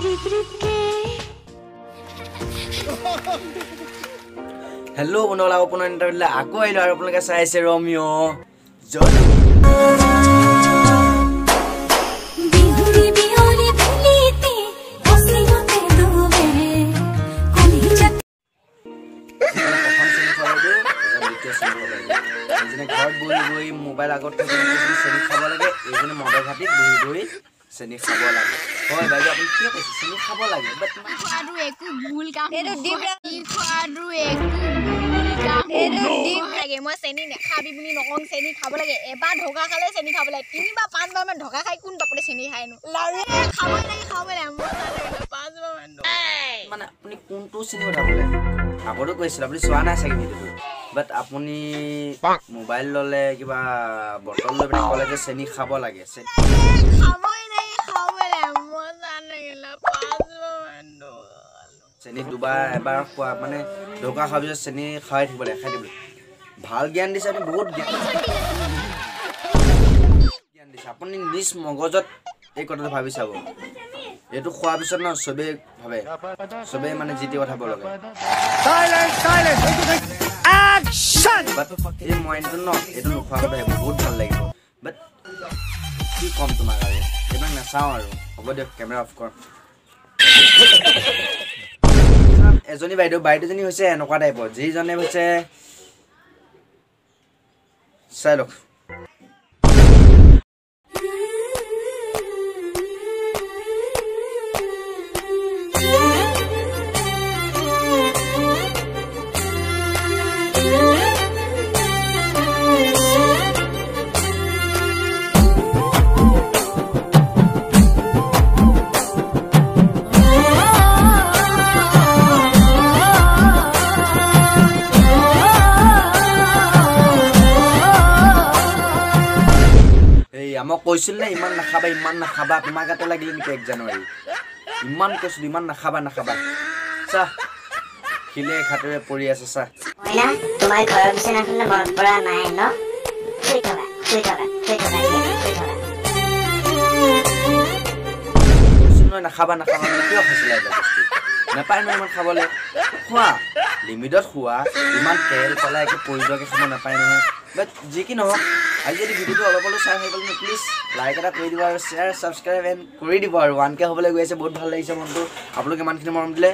Hello' বন্ধুসকল, আপোনাৰ ইণ্টাৰভিউলৈ আকৌ আহিলোঁ আৰু আপোনালোকে চাই আছে ৰমিঅ' জয়। এইজনে ঘৰত বহি বহি মোবাইল আগত থৈ চেনি খাব লাগে, এইজনে মদৰ ভাটিত বহি বহি চেনি খাব লাগে। হয় বাইদেউ, আপুনি কিয় কৈছে চেনি খাব লাগে? বাট একো ভুল কাম খোৱাটো একো ভুল কাম লাগে। মই চেনি নাখাবি বুলি নকওঁ, চেনি খাব লাগে। এবাৰ ঢকা খালে চেনি খাব লাগে, তিনিবাৰ পাঁচবাৰ মান ঢকা খাই কোন বাপৰে চেনি খায়নো? খাবই লাগে, খাব লাগে। পাঁচবাৰ মান মানে আপুনি কোনটো চেনি কথা ক'লে? আগতো কৈছিল, আপুনি চোৱা নাই চাগে ভিডিঅ'টো। বাট আপুনি মোবাইল ল'লে, কিবা বটল লৈ পেলাই ক'লে যে চেনি খাব লাগে। চেনি দুবাৰ এবাৰ খোৱা মানে ঢকা খোৱাৰ পিছত চেনি খাই থাকিব লাগে, খাই থাকিব লাগে। ভাল জ্ঞান দিছে আপুনি, বহুত জ্ঞান দিছে আপুনি। নিজ মগজত এই কথাটো ভাবি চাব। এইটো খোৱাৰ পিছত ন চবেই ভাবে, চবেই মানে যি টি কথা ক'ব লাগে। এই মইনটো ন, এইটো নোখোৱা কথা বহুত ভাল লাগিব। বাট কি ক'ম তোমাক আৰু, এইবিলাক নাচাওঁ আৰু। হ'ব দিয়ক, কেমেৰা অফ কৰ। এজনী বাইদেউ, বাইদেউজনী হৈছে এনেকুৱা টাইপৰ, যিজনে হৈছে চাই লওক। মই কৈছিল নে ইমান নাখাবা, ইমান নাখাবা, তোমাৰ গাতে লাগিলে নেকি 1 জানুৱাৰী? ইমান কৈছিলো ইমান নাখাবা নাখাবা, চা শিলে ঘাটেৰে পৰি আছে। চা তোমাৰ ঘৰৰ বিচনাখনলৈ মনত পৰা নাই ন? শুই থকা, শুই থকা, শুই থকা, শুই থকা। কৈছিল নহয় নাখাবা নাখাবা, মানে কিয় খাইছিলা এইবিলাক বস্তু? নাপায় নহয় ইমান খাবলৈ। খোৱা লিমিটত খোৱা, ইমান তেল পেলাই একে পৰি যোৱাকৈ খাব নাপায় নহয়। বাট যি কি নহওক, আজি যদি ভিডিঅ'টো অলপ অলপ চাই ভাল পালে প্লিজ লাইক এটা কৰি দিব আৰু শ্বেয়াৰ ছাবস্ক্ৰাইব এণ্ড কৰি দিব। আৰু 1K হ'বলৈ গৈ আছে, বহুত ভাল লাগিছে মনটো। আপোনালোকে ইমানখিনি মৰম দিলে।